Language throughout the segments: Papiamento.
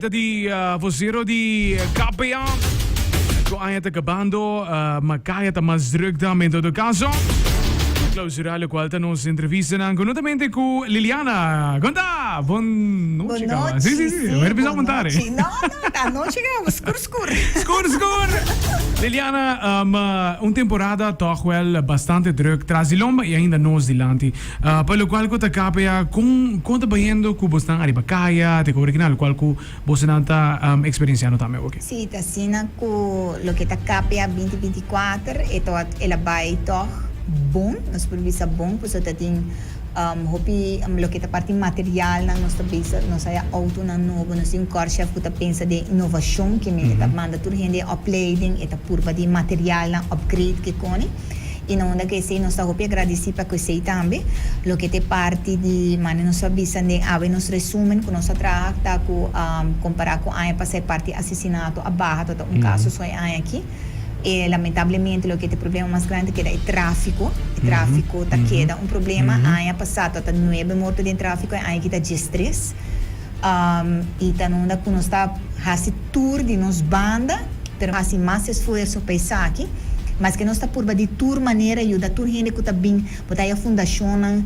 Ta di vocero di KPA cu aña ta cabando, ma caya ta mas druk tambe en todo caso. Clausura locual ta nos entrevistanan conhuntamente cu Liliana. Con ta? Bon nochi Bon caba. nochi, Si, si, si. si, Hopi bisa bon contare. nochi. No, no, ta anochi caba, scur, scur. Scur, scur. Liliana, un temporada toch wel bastante druk tras di lomba y ainda nos dilanti. Pa locual cu ta KPA, con con ta bayendo cu bosnan ariba caya, te cobra kina, locual cu bosonan ta experienciando tambe awoki? Sí, ta asina cu loke ta KPA binti 24 e ta el a bay tog bon, nos por bisa bon, pasobra ta tin hopi loke ta parti materialnan, nos ta bisa, nos haya autonan nobo, nos tin un korpschef cu ta pensa den innovacion, ke men e ta manda tur hende den opleiding, e ta purba di materialnan upgrade ke koni. I na unda ku esei nos ta hopi agradesí pa ku esei tambe. Loke ta e parti di mane nos a bisa den awe nos resumen ku nos a traha ta ku kompará ku aña pasá e parti asesinato a baha ta ta un kaso so e aña aki. E lamentablemente loke ta e problema mas grandi ta keda e tráfiko. E tráfiko ta keda un problema. Aña pasá ta ta nuebe morto den tráfiko e aña aki ta diestres. I ta na unda ku nos ta hasi tur di nos banda, pero hasi mas esfuerso pa esaki. Maske nos ta purba di tur manera yuda tur hende ku ta bin, bo ta haya fundashonnan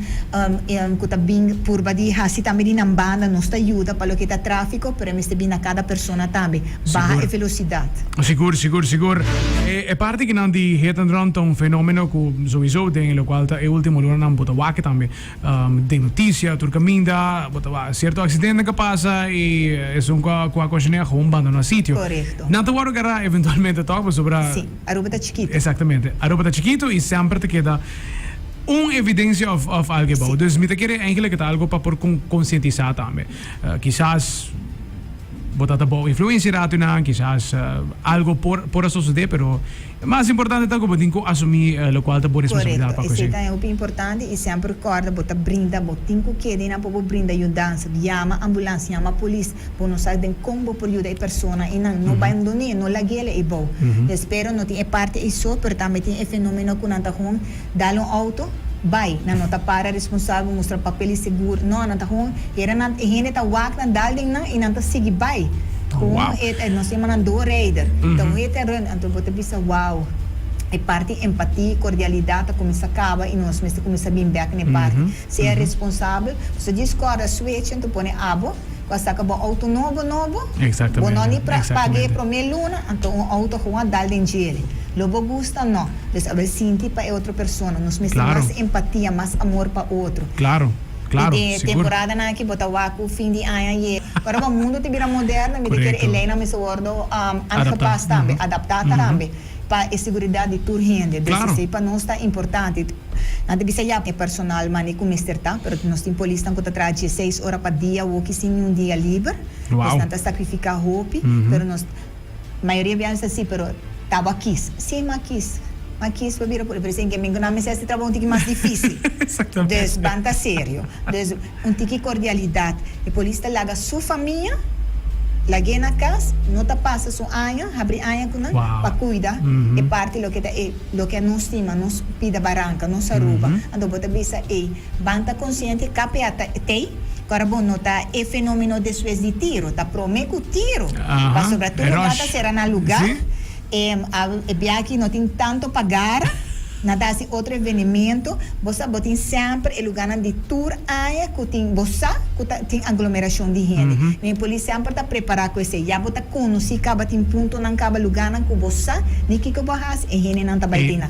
ku ta bin purba di hasi tambe di nan banda, nos ta yuda pa loke ta tráfiko, pero e mester bin na kada persona tambe, baha e velosidat. Sigur, sigur, sigur. E parti kinan di hit and run ta un fenomeno ku souiso den e lokual ta e ultimo lunanan bo ta wak tambe. Den noticia tur caminda bo ta wak cierto accidente ka pasa y esun cu a cu a ocasioné gewoon bandona sitio. Correcto. Nan ta worde agarra eventualmente toch pasobra. Sí, Aruba ta chikito. Exactamente. Aruba ta chikito y semper ta keda un evidencia of of algo ebou. Sí. Dus mi ta kere eigenlijk ta algo pa por concientisa tambe. Kisas bo ta ta bou influencia rato nan, kisas algo por por a sosode pero. E mas importante ta ku bo tin ku asumí lokual ta bo responsabilidat Korekto, pa esei kushí. ta hopi importante i semper kòrda bo ta brinda, bo tin ku keda einan pa bo brinda yudansa. Yama ambulans, yama polis, bo no sa den kon bo por yuda e persona einan. No bai dun'é, no lag'é ei bou. Espero no tin e parti ei so, pero tambe tin e fenomeno ku nan ta hon dal un outo, bai. Nan no ta para responsabel, mustra papel i segur. No, nan ta hon hera nan, e hende ta wak nan dal den nan i nan ta sigui bai. Gewoon e ta, nos yama nan doorrijder. Ta un hit and run, anto bo ta bisa wow, e parti empatia, cordialidad ta cuminsa caba y nos mester cuminsa bin bek na e parti. Sea responsabel, pasobra djis corda switch anto pone abo cu a saca bo auto nobo nobo, bo no ni paga e prome luna, anto un auto gewoon a dal den djele. Lo bo gusta? No. Dus abo sinti pa e otro persona. Nos mester mas empatia, mas amor pa otro. Claro, I den e sigur. temporadanan aki bo ta wak ku fin di aña yega. Ora bo mundu ta bira moderno, mi ta kere e leynan mester wordo aangepas tambe, adaptá tambe pa e seguridat di tur hende. Dus esei pa nos ta importante. Nan ta bisa ya e personal mane ku mester ta, pero nos tin polisnan ku ta traha dieseis ora pa dia awoki sin niun dia liber. Dus nan ta sakrifiká hopi, pero nos. Mayoria biaha ta si, pero ta bo a kis. Si, mi a kis. Mi a kis pa bira polis. Pero mi ku nan mester hasi trabou un tiki mas difisil. Dus, ban ta serio. Dus, un tiki kordialidat. E polis ta laga su famia, lag'é na kas, no ta pasa su aña, habri aña ku nan, pa kuida e parti loke ta e, loke nos stima, nos pida baranka, nos Aruba. Anto bo ta bisa, ey, ban ta konsiente, KPA ta tei. Ora bo nota e fenomeno despues di tiro, ta prome ku tiro, pasobra tur lugar ta sera na lugar, e e biaha no tin tanto pa gara, nan ta hasi otro evenemento, bo sa bo tin semper e lugarnan di tur aña ku tin bo sa ku ta tin aglomerashon di hende. Mi polis semper ta prepara ku esei, ya bo ta konosí kaba tin puntonan kaba lugarnan ku bo sa ni kiko bo hasi e hendenan ta bai tin nan.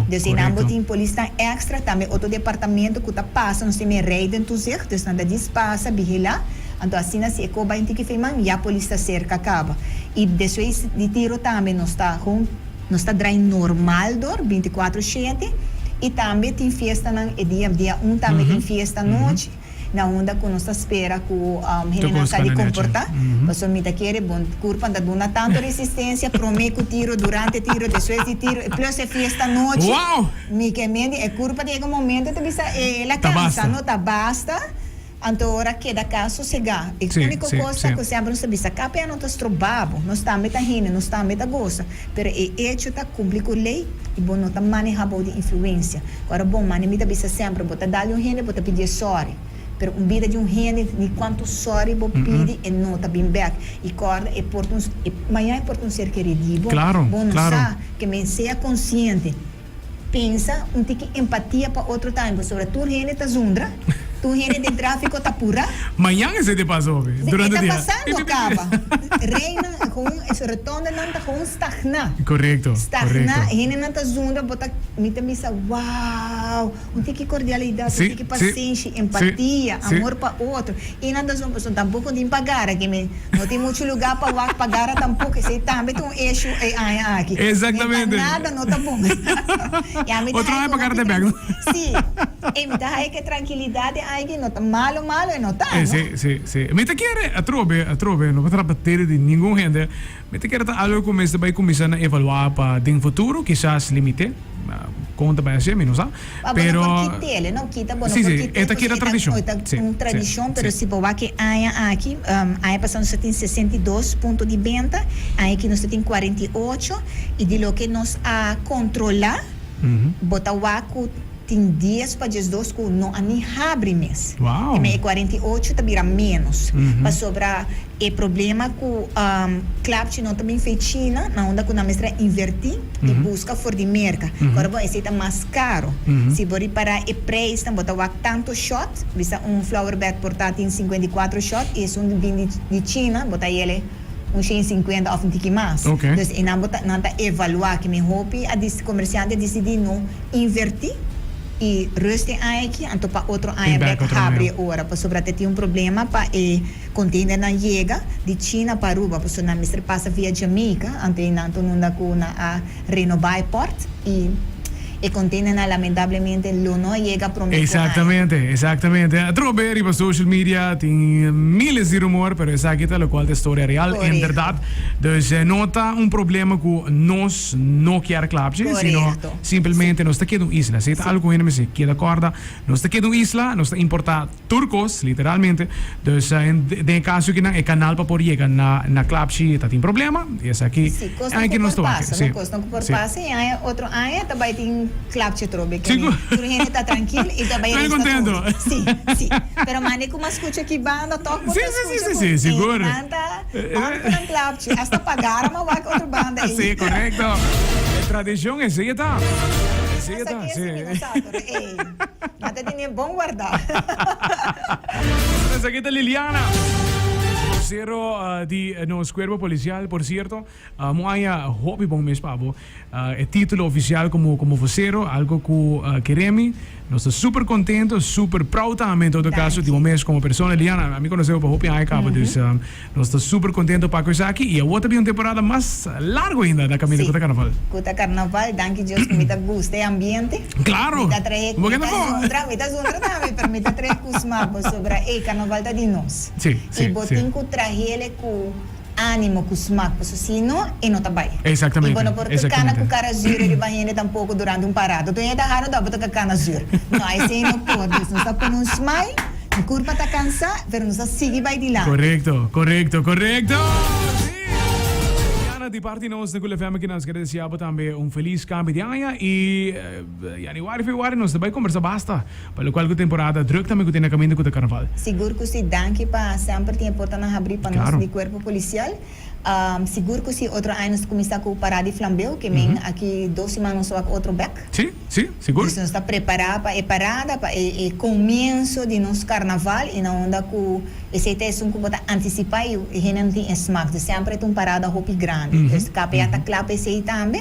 Dus einan bo tin polisnan extra, tambe otro departamento ku ta pasa, nos tin e rijden toezicht. Dus nan ta djis pasa, vigilá, anto asina si e ko bai un tiki fei man, ya polis ta serka kaba. I despues di tiro tambe nos ta gewoon, nos ta drai normal dor, binticuatro shete, i tambe tin fiestanan e dia, dia un tambe tin fiesta anochi, na unda ku nos ta spera ku hendenan sa di komportá, pasobra mi ta kere bon kurpa ta duna tantu resistencia promé ku tiro, durante tiro, despues di tiro, plus e fiesta anochi. Mi ke mendi e kurpa ta yega un momento ta bisa e el a kansa no ta basta anto ora keda kas sosega e uniko kos ta ku semper nos ta bisa KPA no ta stroba bo nos tambe ta hende nos tambe ta gosa pero e echo ta kumpli ku lei i bo no ta maneha bou di influensia ku ora bon mane mi ta bisa semper bo ta dal un hende bo ta pidié sòri. Pero un bida di un hende ni cuanto sorry bo pidi e no ta bin bek. Y corda e por ta un mañana e por ta un ser keri di bo. Bo no sa ke men sea consciente. Pensa un tiki empatia pa otro tambe pasobra tur hende ta zundra, tur hende den trafico ta pura. Mañan esei te pasa hopi, durante E ta dia. pasando caba. Reinan gewoon e rotondenan ta gewoon stagna. Correcto, Stagna, correcto. hendenan ta zundra, bo ta, mi ta bisa wow, un tiki cordialidad, un tiki pasenshi, empatia, amor pa otro. I nan ta zundra pasobra tampoco tin pa gara, ke mi no tin mucho lugar pa wak pa gara tampoco, esei tambe ta un issue e aña aki. Exactamente. Mi pa nada no ta bon. I ami ta Otro haya aña pa ku gara hopi ta bek, no? Sí, e mi ta haya ku e trankilidat e aña aki no ta malo malo e no ta, no? Sí, sí, sí. Mi ta kere atrobe, atrobe, no pa trapa tera di ningun hende, Mi ta kere ta algo ku mester bai kuminsá na evaluá pa den futuro, kisas limité, kon ta bai hasié mi no sa, Pa bo pero no por kit'el, e no kita, bo no sí, por sí, kit'el e ta pasobra keda e ta tradishon, e ta sí, un sí, tradishon, pero sí. si bo wak e aña aki, aña pasá nos ta tin 62 punto di benta, aña aki nos ta tin 48, i di loke nos a kontrolá, bo ta wak ku tin dies pa 12 ku no a ni habri mes. Wow. E me e 48 ta bira ménos, pasobra E problema cu klapchi no ta bin fei China, na unda cu nan mester a inverti y busca for di Merca. Ora bo esey ta mas caro. Si bo ripara e prijsnan, bo ta wak tanto shot, bisa un flower bed por ta tin 54 shot y esun bin di China bo ta yele un 150 of un tiki mas. Dus eynan bo ta nan ta evalua ki mi hopi a comerciante a dicidi no inverti y rust e aña aki anto pa otro aña bek habri e ora pasobra ta tin un problema pa e Containernan yega di China pa Aruba pasobra nan mester pasa via Jamaica, anto e nan ta unda cu nan a renoba e port y e containernan lamentablemente lo no a yega prome cu aña. Exactamente, exactamente. Atrobe riba social media tin miles di rumor, pero esaki ta locual ta historia real en berdad. Dus no ta un problema cu nos no kier klapchi, sino simplemente nos ta keda un isla. Esey ta algo cu hende mester keda corda. Nos ta keda un isla, nos ta importa. Tur kos, literalmente. Dus den e kaso aki nan e kanal pa por yega na na Klapshi ta tin problema i esaki Sí, kosnan aki ku nos por ta wak. pasa, Sí, no? Kosnan ku por sí. pasa i aña otro aña ta bai tin Klapchi atrobe ke Sigur. tur hende ta trankil i ta bai Tur hende resta kontento. atrobe. Sí, sí. Pero mane ku mas skucha ki banda tòg bo Sí, ta sí, sí, skucha sí, ku sí, sigur. nan ta òf ku nan Klapchi, hasta pagara ma wak otro banda ei. Sí, korekto. E tradishon esei e ta. Esei e Nos ta, a sí. kese mi no sa, pero ei. Nan ta tene bon guardá. Esaki ta Liliana, vocero di nos cuerpo policial. Por cierto, un aña hopi bon mes pa bo. E titulo oficial como como vocero, algo cu keremi. Nos ta super contento, super proud tambe en todo caso di bo mes como persona. Liliana, ami conoce bo pa hopi aña caba, dus Nos ta super contento pa cu esaki y awor ta bin un temporada mas largo ainda na caminda Sí, cu ta carnaval. cu ta carnaval, danki Dios cu mi ta gusta e ambiente. Claro! Mi ta trae, Bo mi kende ta for? zundra, mi ta zundra tambe, pero mi ta trae cu smaak pasobra ey carnaval ta di nos. Sí, sí, Y bo sí. tin cu trahele cu animo, cu smaak, pasobra si no, e no ta bay. Exactamente, Y bo no por cana exactamente. cu cara zuur riba hende tampoco durante un parada. Tur hende ta haro ta bo ta cana zuur. No, esey no por. Dus nos ta pone un smile. Mi curpa ta cansa, pero nos ta sigui bay dilanti. Correcto, correcto, correcto! Sí! Diana, di parti nos na Cool FM aki nos quiere desea bo tambe un feliz cambio di aña y januari, februari nos ta bay conversa basta pa locual cu temporada druk tambe cu tin na caminda cu ta carnaval. Sigur cu si, danki pa semper tin e portanan habri pa nos Claro. di Cuerpo Policial. Sigur cu si otro aña nos ta cuminsa cu parada di flambeo, ke men aki dos siman nos ta wak otro bek. Si, si, sigur. Dus nos ta prepara pa e parada, pa e comienso di nos carnaval y na unda cu esey ta esun cu bo ta anticipa y e hende no tin e smak. Dus semper e ta un parada hopi grandi. Dus KPA ta cla pa esey tambe.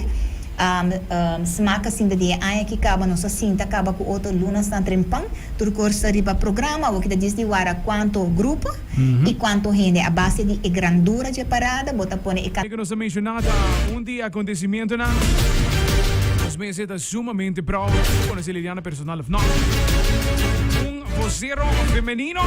Smak a sinta di e aña ki caba nos a sinta caba cu otro lunasnan trempan. Tur cos ta riba programa, awor ki ta disdi wara cuanto grupo. I kuantu hende a base di e grandura dje parada bo ta pone e Ke nos a menshoná ta un di e akontesimentonan. Nos mester ta sumamente proud di konosé Liliana personal òf nò. Un vosero femenino.